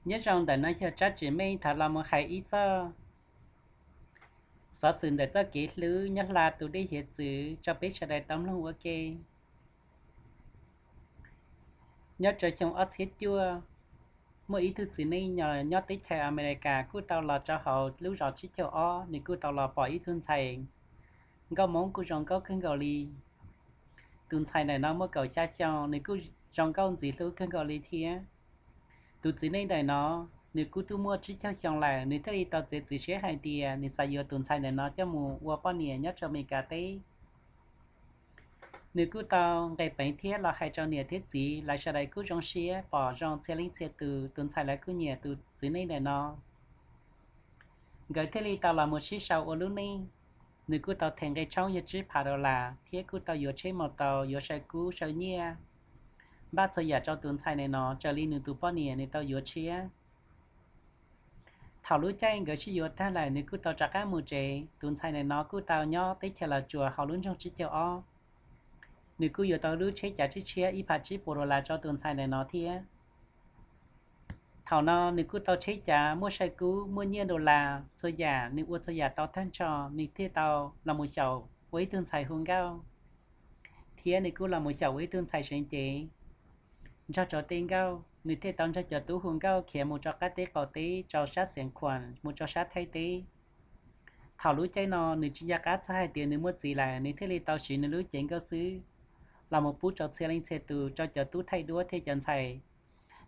Nyob zoo, ntawm no yog Tsab Tsis Meej thov los mus hais ib txoj xov xwm ntawm txoj kev hlub nyob hla tus dej hiav txwv rau peb sawv daws tau mloog ua ke. Nyob rau xyoo ob txhiab cuaj, muaj ib tug txiv neej nyob teb chaws Amelikas kuj tau los rau hauv lub zos tsib caug ob, nws kuj tau los pom ib tug ntxhais nkauj Hmoob kuj zoo nkauj kawg nkaus li. Tus ntxhais ntawm no muaj kaum xya xyoo, nws kuj zoo nkauj ntxim hlub kawg nkaus li thiab. Tus txiv neej ntawm no nws kuj twb muaj tsib caug xyoo lawm, nws thiaj li tau txiav txim siab hais tias nws xav yuav tus ntxhais ntawm no coj mus ua poj niam nyob rau Amelikas teb. Nws kuj tau nqe peev thiab los hais rau niam thiab txiv, lawv sawv daws kuj zoo siab pom zoo txhia leej txhia tus, tus ntxhais lawv kuj nyiam tus txiv neej ntawm no. Nkawd thiaj li tau los mus sib sau ua lub neej. Nws kuj tau them nqe tshoob yog tsib phav dollar thiab kuj tau yuav tsheb maus taus, yuav saw kub saw nyiaj, npaj txhua yam rau tus ntxhais ntawm no raws li nws tus poj niam nws tau yuav tshiab. Thaum lub caij nkawd sib yuav tag lawm, nws kuj tau rov qab mus tsev. Tus ntxhais ntawm no kuj tau nyob teb chaws Los Tsuas hauv lub nroog tsib caug ob. Nws kuj yuav tau lub tsheb cav tshiab tshiab ib phav tsib puas dollar rau tus ntxhais ntawm no thiab. Thaum no nws kuj tau tsheb cav, muaj saw kub, muaj nyiaj dollar, txhua yam nws ua txhua yam tau tag nrho, nws thiaj tau los mus xyaum ua ib tug ntxhais hu nkauj, thiab nws kuj los mus xyaum ua ib tug ntxhais seev cev. Nrog rau tej nkauj, nws thiaj tau nrog cov tub hu nkauj khiav mus rau qab teb qaum teb, rau sab Xeev Khuam mus rau sab Thaib teb. Thaum lub caij no nws tsis nco qab txog hais tias nws muaj txiv lawm, nws thiaj li tau siv nws lub cev nkauj xwb los mus pub rau txhia leej txhia tus, rau cov tub thaij duab thiab cov ntxhais,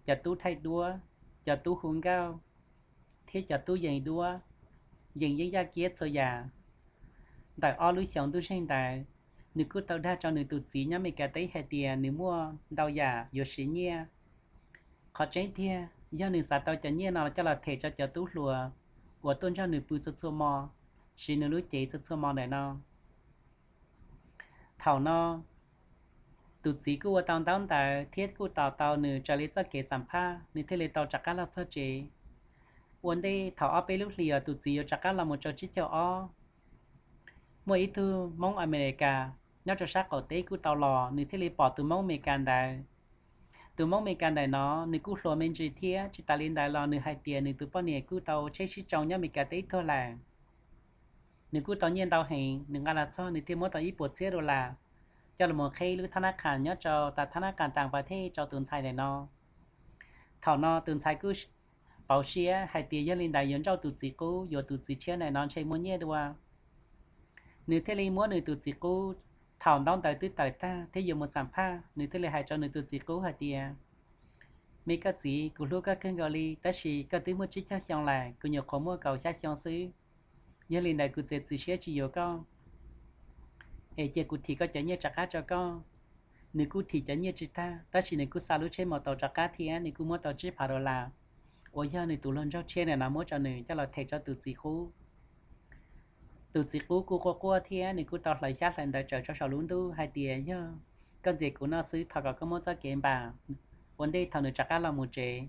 cov tub thaij duab, cov tub hu nkauj, thiab cov tub yees duab, yees yeeb yaj kiab txhua yam. Ntawm ob lub xyoos ntuj zeeg ntawd, nws kuj tau dag rau nws tus txiv nyob Meskas teb hais tias nws muaj ntau yam yuav siv nyiaj. Qhov tseeb tiag, yog nws xav tau cov nyiaj no coj los them rau cov tub hluas uas tuaj nrog nws pw txhua txhua hmo, siv nws lub cev txhua txhua hmo ntawm no. Thaum no, tus txiv kuj ua tau ntaub ntawv thiab kuj tos tau nws raws li txoj kev xam phaj, nws thiaj li tau rov qab los txog tsev. Ua ntej thaum ob peb lub hlis uas tus txiv yuav rov qab los mus rau tsib caug ob, muaj ib tug Hmoob Amelikas nyob rau sab qaum teb kuj tau los, nws thiaj li pom tus Hmoob Amelikas ntawd. Tus Hmoob Amelikas ntawm no nws kuj hluas me ntsis thiab, tsis tas li ntawd los nws hais tias nws tus poj niam kuj tau tsheb sib tsoo nyob Meskas teb tuag lawm. Nws kuj tau nyiaj ntau heev, nws nqa los txog nws thiaj muab tau ib puas txhiab dollar coj los mus qheb lub thab nab qhas nyob rau tas thab nab qhas tas pas thej rau tus ntxhais ntawm no. Thaum no tus ntxhais kuj pauv siab hais tias yog li ntawd yuav nrauj tus txiv qub, yuav tus txiv tshiab ntawm no ntshe muaj nyiaj dua. Nws thiaj li muab nws tus txiv qub, thaum ntaub ntawv twb tawm tag thiab yuav mus xam phaj, nws thiaj li hais rau nws tus txiv qub hais tias, Me koj txiv, kuv hlub koj kawg nkaus li, tab sis koj twb muaj tsib caug xyoo lawm, kuv nyuam qhuav muaj kaum xya xyoo xwb. Yog li ntawd kuv txiav txim siab tsis yuav koj, es cia kuv thim koj cov nyiaj rov qab rau koj. Nws kuj thim cov nyiaj tsis tag, tab sis nws kuj xa lub tsheb maus taus rov qab thiab nws kuj muab tau tsib phav dollar uas yog nws tus hluas nraug tshiab ntawm no muab rau nws coj los them rau tus txiv qub. Tus txiv qub kuj quaj quaj thiab nws kuj tau hlawv xyab hlawv ntawv tsawv rau saum lub ntuj hais tias, Yog koj ntxias kuv noj xwb, thov kom koj muab txoj kev npam. Ua ntej thaum nws rov qab los mus tsev,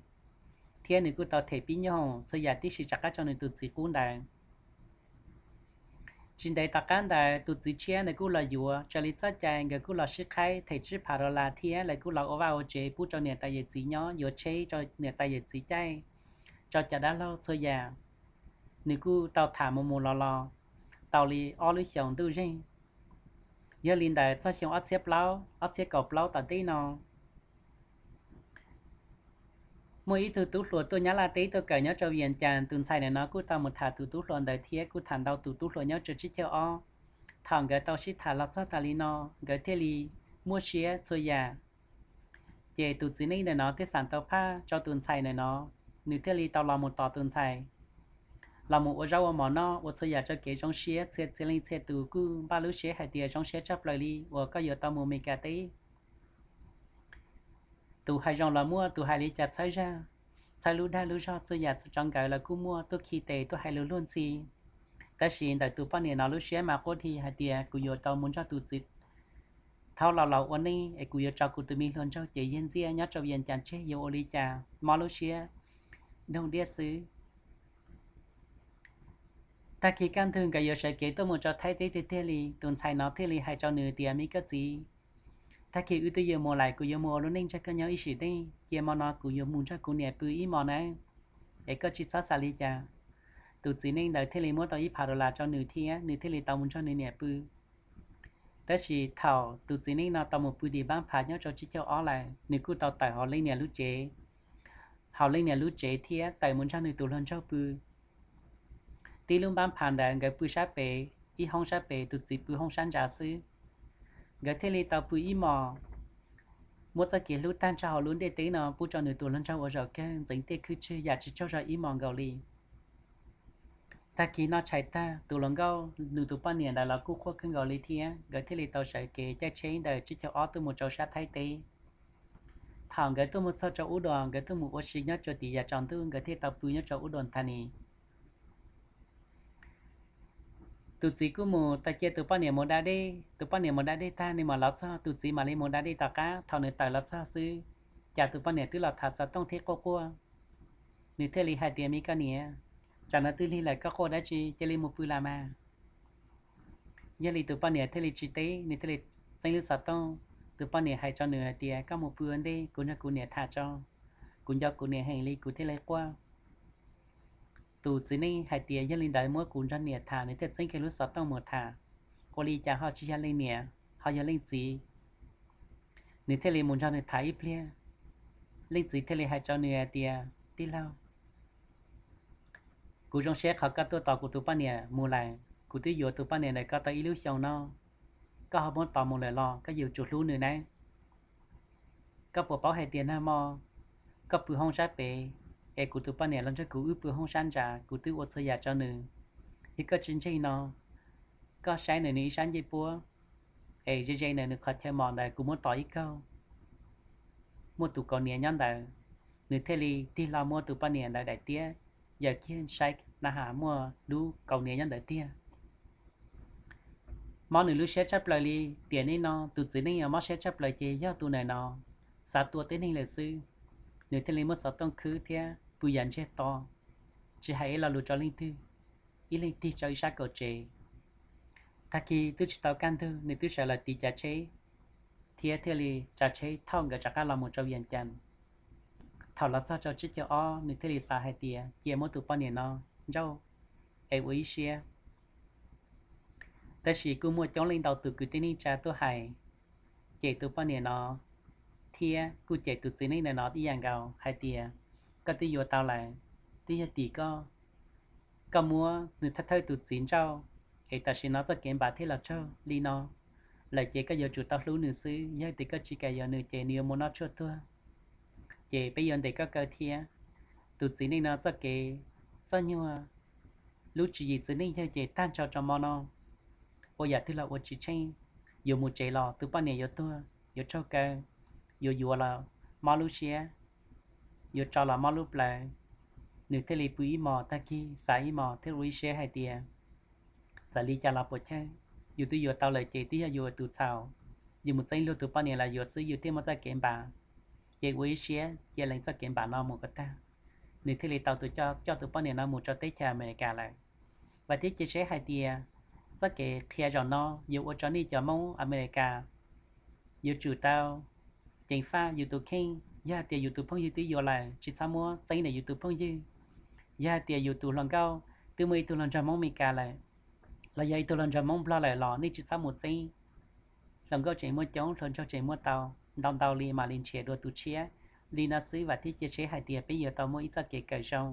thiab nws kuj tau them pib nyoog txhua yam tib si rov qab rau nws tus txiv qub ntawd. Tsis ntev tom qab ntawd tus txiv tshiab ntawd kuj los yuav, raws li txoj cai nkawd kuj los sib qhaib them tsib phav dollar thiab lawv kuj los ua vaj ua tsev pub rau niam tais yawm txiv nyob, yuav tsheb rau niam tais yawm txiv caij, rau cov dab laug txhua yam. Nws kuj tau tham mus mus los los tau li ob lub xyoos ntuj zeeg. Yog li ntawd txog xyoo ob txhiab plaub, ob txhiab kaum plaub tom ntej no, muaj ib tug tub hluas tuaj Nyab Laj teb tuaj kawm nyob rau Vias Cas, tus ntxhais ntawm no kuj tau mus tham tus tub hluas ntawd thiab kuj tham ntau tus tub hluas nyob rau tsib caug ob. Thaum nkawd tau sib tham los txog tas li no, nkawd thiaj li muaj siab txhua yam. Ces tus txiv neej ntawm no thiaj xam tau phaj rau tus ntxhais ntawm no, nws thiaj li tau los mus tos tus ntxhais, los mus ua zaub ua mov noj, ua txhua yam rau kev zoo siab, txhia txhia leej txhia tus kuj npaj lub siab hais tias zoo siab tshaj plaws li uas koj yuav tau mus Meskas teb. Tus hais zoo los muaj, tus hais li cas txhawb zaj, txhawb lub dag lub zog, txhua yam rau nkawd los kuj muaj, tuaj khi tes tuaj hais lus luag ntxhi. Tab sis ntawm tus poj niam no lub siab mas quaj dhi hais tias, Kuv yuav tau mus nrog tus txiv thaub laus laus ua neej es kuv yuav tso kuv tus me hluas nraug cev yiag ntxiaj nyob rau Vias Cas tseg, yuav ua li cas, mob lub siab doog diaj xwb. Tag kis kaj ntug nkawd yuav sawv kev tuaj mus rau Thaib teb tiag tiag li, tus ntxhais no thiaj li hais rau nws tias, Me koj txiv, tag kis wb twb yuav mus lawm, kuv yuav mus ua lub neej nrog koj nyob ib sim neej, cia hmo no kuv yuav mus nrog kuv niam pw ib hmos nawb. es koj tsis txhob xav li cas. Tus txiv neej ntawd thiaj li muab tau ib phav dollar rau nws thiab nws thiaj li tau mus nrog nws niam pw. Tab sis thaum tus txiv neej no tau mus pw tim npab phav nyob rau tsib caug ob lawm, nws kuj tau tawm hauv leej niam lub tsev, hauv leej niam lub tsev thiab tawm mus nrog nws tus hluas nraug pw. Tib lub npab phav ntawd nkawd pw sab pem, ib hoob sab pem, tus txiv pw hoob sab ntsa xwb. Nkawd thiaj li tau pw ib hmos, muab txoj kev hlub tag nrho hauv lub ntiaj teb no pub rau nws tus hluas nraug ua zaum kawg, ntxeev tej khwj tswg yam tsis tsaug zog ib hmos nkaus li. Tag kis noj tshais tag, tus hluas nkauj nws tus poj niam ntawd los kuj quaj kawg nkaus li thiab, nkawd thiaj li tau sawv kev caij tsheb ntawm tsib caug ob tuaj mus rau sab Thaib teb. Thaum nkawd tuaj mus txog rau Ub Duas, nkawd tuaj mus ua si nyob rau tim yam tsaus ntuj, nkawd thiaj tau pw nyob rau Ub Duas Thav Nis. Tus txiv kuj mus tau cia tus poj niam mus da dej, tus poj niam mus da dej tag nws mam los txog, tus txiv mam li mus da dej tom qab. Thaum nws tawm los txog xwb, cas tus poj niam twb los tham xov tooj thiab quaj quaj. Nws thiaj li hais tias, Me koj niam, tsam no twb lig lawm koj quaj dab tsi, cia li mus pw las mas. Yog li tus poj niam thiaj li tsis teb, nws thiaj li txeeb lub xov tooj. Tus poj niam hais rau nws hais tias, Koj mus pw ua ntej, kuv nrog kuv niam tham tso, kuv nco kuv niam heev li kuv thiaj li quaj. Tus txiv neej hais tias, Yog li ntawd muab kuv nrog niam tham. Nws thiaj txeeb kiag lub xov tooj mus tham, ua li cas ho tsis yog leej niam, ho yog leej txiv. Nws thiaj li mus nrog nws tham ib pliag. Leej txiv thiaj li hais rau nws hais tias, Tij laug, kuv zoo siab qhov koj tuaj tos kuv tus poj niam mus lawm. Kuv twb yuav tus poj niam ntawm koj tau ib lub xyoos no, koj ho muab tos mus lawm los koj yuav tsum hlub nws nawb. Koj puas paub hais tias nag hmo koj pw hoob sab pem, es kuv tus poj niam los nrog kuv wb pw hoob sab ntsa, kuv twb ua txhua yam rau nws. Yog koj tsis ntseeg no, koj saib nws nws ib sab ncej puab, es ze ze ntawm nws qhov chaw mos ntawd kuv muab tos ib kaug, muaj tus kaus hniav nyob ntawd. Nws thiaj li tig hlo muab tus poj niam ntawd daim tiab yaws kiag saib na has muaj lub kaus hniav nyob ntawd tiag. Mob nws lub siab tshaj plaws li. Tiam neej no tus txiv neej uas mob siab tshaj plaws ces yog tus ntawm no, xav tua tib neeg lawm xwb. Nws thiaj li muab xov tooj khwb thiab pw yam ntsiag to, tsis hais ib lo lus rau leej twg, ib leeg tig rau ib sab kaum tsev. Tag kis twb tsis tau kaj ntug, nws twb sawv los tiv cav tsheb thiab thiaj li tsav tsheb thauj nkawd rov qab los mus rau Vias Cas. Thaum los txog rau tsib caug ob, nws thiaj li xav hais tias cia muab tus poj niam no nrauj es ua ib siab. Tab sis kuj muaj coob leej ntau tus kwv tij neej tsa tuaj hais, cem tus poj niam no thiab kuj cem tus txiv neej ntawm no ib yam nkaus hais tias, Koj twb yuav tau lawm, twb yog tim koj, koj muab nws thawj thawj tus txiv nrauj, es tam sim no txoj kev npam thiaj los raug li no lawm ces koj yuav tsum tau hlub nws xwb. Yog tias koj tsis kam yuav nws ces nws yuav mus noj tshuaj tuag, ces peb yuav ntes koj kaw thiab. Tus txiv neej no txoj kev txoj nyuag lub tswv yim txiv neej yawg ces tag nrho rau hmo no, ua yam twg los ua tsis tsheej. Yuav mus tsev los tus poj niam yuav tuag, yuav raug kaw, yuav yuav los mob lub siab, yuav tso los mob lub plawv. Nws thiaj li pw ib hmos, tag kis xav ib hmos thiaj ua ib siab hais tias, Txawm li cas los puas chawj, yus twb yuav tau lawm ces twb yog yus tus txhaum. Yus mus txeeb luag tus poj niam los yuav xwb yus thiaj muaj txoj kev npam. Ces ua ib siab cia lees txoj kev npam no mus kom tag. Nws thiaj li tau tus coj, coj tus poj niam no mus rau teb chaws Amelikas lawm. Vam thiab cia siab hais tias txoj kev qhia zaum no yuav ua rau nej cov Hmoob Amelikas yuav tsum tau ceev faj yus tus kheej. Yog hais tias yus tus phooj ywg twb yuav lawm, tsis txhob muab txeeb ntawm yus tus phooj ywg. Yog hais tias yus tus hluas nkauj twb muaj ib tug hluas nraug Hmoob Meskas lawm, los yog ib tug hluas nraug Hmoob Nplog lawm los nej tsis txhob mus txeeb. Hluas nkauj tseem muaj coob, hluas nraug tseem muaj tau, ntau ntau li mam li nrhiav dua tus tshiab. Li no xwb, vam thiab cia siab hais tias peb yuav tau muaj ib txoj kev kawm zoo.